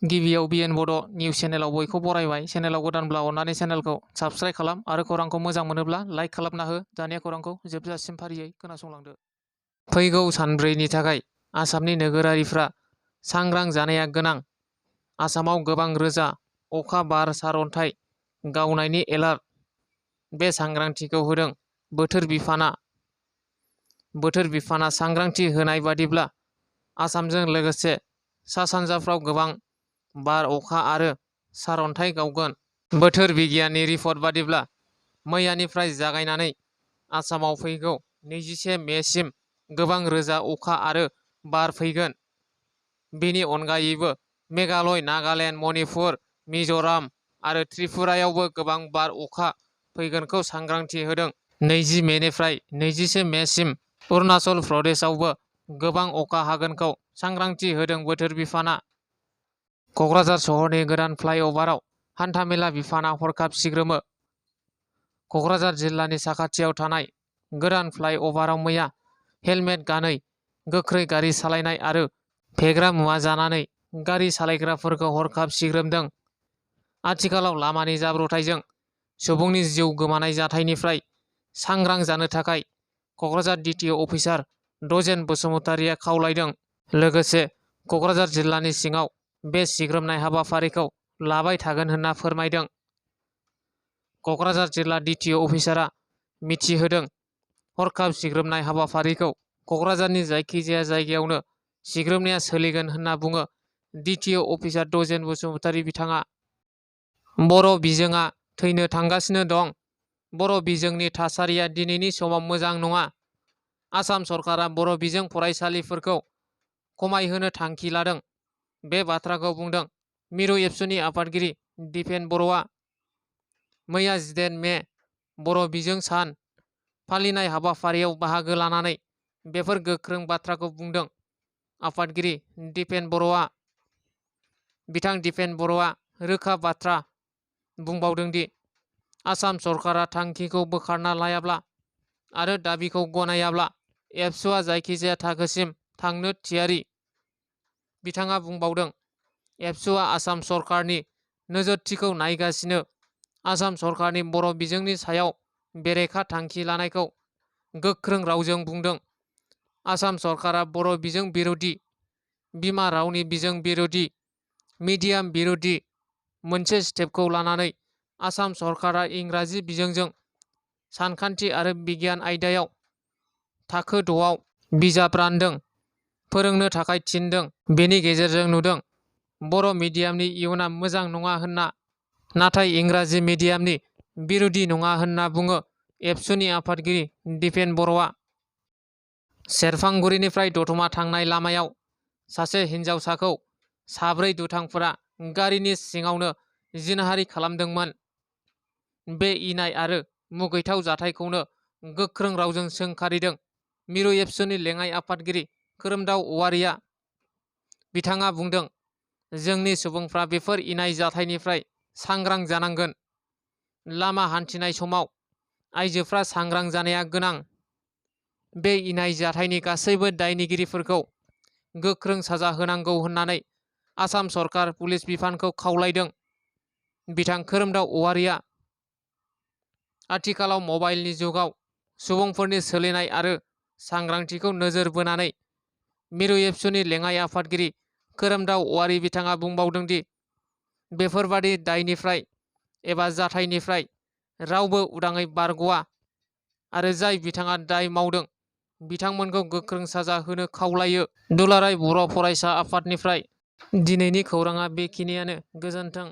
गिबियाव बिएन बड' निउस चेनेलाव बयखौ बरायबाय। चेनेलाव गोदानब्ला अननानै चेनेलखौ साबस्क्राइब खालाम आरो खौरांखौ मोजां मोनोब्ला लाइक खालामना हो। दानिया खौरांखौ जोबजासिम फारियै खोनासंलांदो। फैगौ सानब्रैनि थाखाय आसामनि नोगोरारिफ्रा सांग्रां जानाया गोनां। आसामाव गोबां रोजा अखा, बार, सारअन्थाइ गावनायनि एलार्ट। बे सांग्रांथिखौ होदों बोथोर बिफाना। बोथोर बिफाना सांग्रांथि होनाय बादिब्ला आसामजों लोगोसे सा-सानजाफ्राव गोबां बार, अखा आरो सारअन्थाइ गावगोन। बोथोर बिगियाननि रिपर्ट बादिब्ला मैयानिफ्राय जागायनानै आसामाव फैगौ 21 मेसिम गोबां रोजा अखा आरो बार फैगोन। बेनि अनगायैबो मेघालय, नागालेन्ड, मणिपुर, मिज'राम आरो त्रिपुरायावबो गोबां बार, अखा फैगोनखौ सांग्रांथि होदों। 20 मेनिफ्राय 21 मेसिम अरुणाचल प्रदेशआवबो गोबां अखा हागोनखौ सांग्रांथि होदों बोथोर बिफाना। क'क्राझार सहरनि गोदान फ्लाइअभाराव हान्थामेला बिफाना हरखाब सिग्रोमो। क'क्राझार जिल्लानि साखाथियाव थानाय गोदान फ्लाइअभाराव मैया हेलमेट गानै गोख्रै गारि सालायनाय आरो फेग्रा मुवा जानानै गारि सालायग्राफोरखौ हरखाब सिग्रोमदों। आथिखालाव लामानि जाब्रबथायजों सुबुंनि जिउ गोमानाय जाथायनिफ्राय सांग्रां जानो थाखाय क'क्राझार डिटिअ अफिसार दजेन बसुमतारिया खावलायदों। लोगोसे क'क्राझार जिल्लानि सिङाव बे सिग्रोमनाय हाबाफारिखौ लाबाय थागोन होनना फोरमायदों। क'क्राझार जिल्ला डिटिअ अफिसारा मिथिहोदों हरखाब सिग्रोमनाय हाबाफारिखौ क'क्राझारनि जायखिजाया जायगायावनो सिग्रोमनाया सोलिगोन होनना बुङो डिटिअ अफिसार दजेन बसुमतारि बिथाङा। बर' बिजोङा थैनो थांगासिनो दं। बर' बिजोंनि थासारिया दिनैनि समाव मोजां नङा। आसाम सरकारा बर' बिजों फरायसालिफोरखौ खमायहोनो थांखि लादों। बे बाथ्राखौ बुंदों मिरु एबसुनि आफादगिरि दिपेन बर'आ। मैया 18 मे बर' बिजों सान फालिनाय हाबाफारियाव बाहागो लानानै बेफोर गोख्रों बाथ्राखौ बुंदों आफादगिरि दिपेन बर'आ। बिथां दिपेन बर'आ रोखा बाथ्रा बुंबावदों दि आसाम सरकारा थांखिखौ बोखारना लायाब्ला आरो दाबिखौ गनायाब्ला एबसुआ जायखिजाया थाखोसिम थांनो थियारि। बिथाङा बुंबावदों एबसुआ आसाम सरकारनि नोजोरथिखौ नायगासिनो। आसाम सरकारनि बर' बिजोंनि सायाव बेरेखा थांखि लानायखौ गोख्रों रावजों बुंदों। आसाम सरकारा बर' बिजों बिरोधि, बिमा रावनि बिजों बिरोधि, मिडियाम बिरोधि मोनसे स्टेपखौ लानानै आसाम सरकारा इंराजि बिजोंजों सानखान्थि आरो बिगियान आयदायाव थाखो 6आव बिजाब रानदों, फोरोंनो थाखाय थिनदों। बेनि गेजेरजों नुदों बर' मिडियामनि इयुना मोजां नङा होनना। नाथाय इंराजि मिडियामनि बिरोधि नङा होनना बुङो एबसुनि आफादगिरि दिपेन बर'आ। सेरफांगुरिनिफ्राय दतमा थांनाय लामायाव सासे हिनजावसाखौ साब्रै दुथांफोरा गारिनि सिङावनो जिनाहारि खालामदोंमोन। बे इनाय आरो मुगैथाव जाथायखौनो गोख्रों रावजों सोंखारिदों मिरु एबसुनि लेङाइ आफादगिरि खोरोमदाव औवारिया। बिथाङा बुंदों जोंनि सुबुंफ्रा बेफोर इनाय जाथायनिफ्राय सांग्रां जानांगोन। लामा हान्थिनाय समाव आइजोफ्रा सांग्रां जानाया गोनां। बे इनाय जाथायनि गासैबो दायनिगिरिफोरखौ गोख्रों साजा होनांगौ होननानै आसाम सरकार पुलिस बिफानखौ खावलायदों। बिथां खोरोमदाव औवारिया आथिखालाव मबाइलनि जुगाव सुबुंफोरनि सोलिनाय आरो सांग्रांथिखौ नोजोर बोनानै मिरु एबसुनि लेङाइ आफादगिरि खोरोमदाव औवारि बिथाङा बुंबावदों दि बेफोरबादि दायनिफ्राय एबा जाथायनिफ्राय रावबो उदाङै बारग'आ आरो जाय बिथाङा दाय मावदों बिथांमोनखौ गोख्रों साजा होनो खावलायो। दुलाराय बर' फरायसा आफादनिफ्राय दिनैनि खौराङा बेखिनियानो। गोजोन्थों।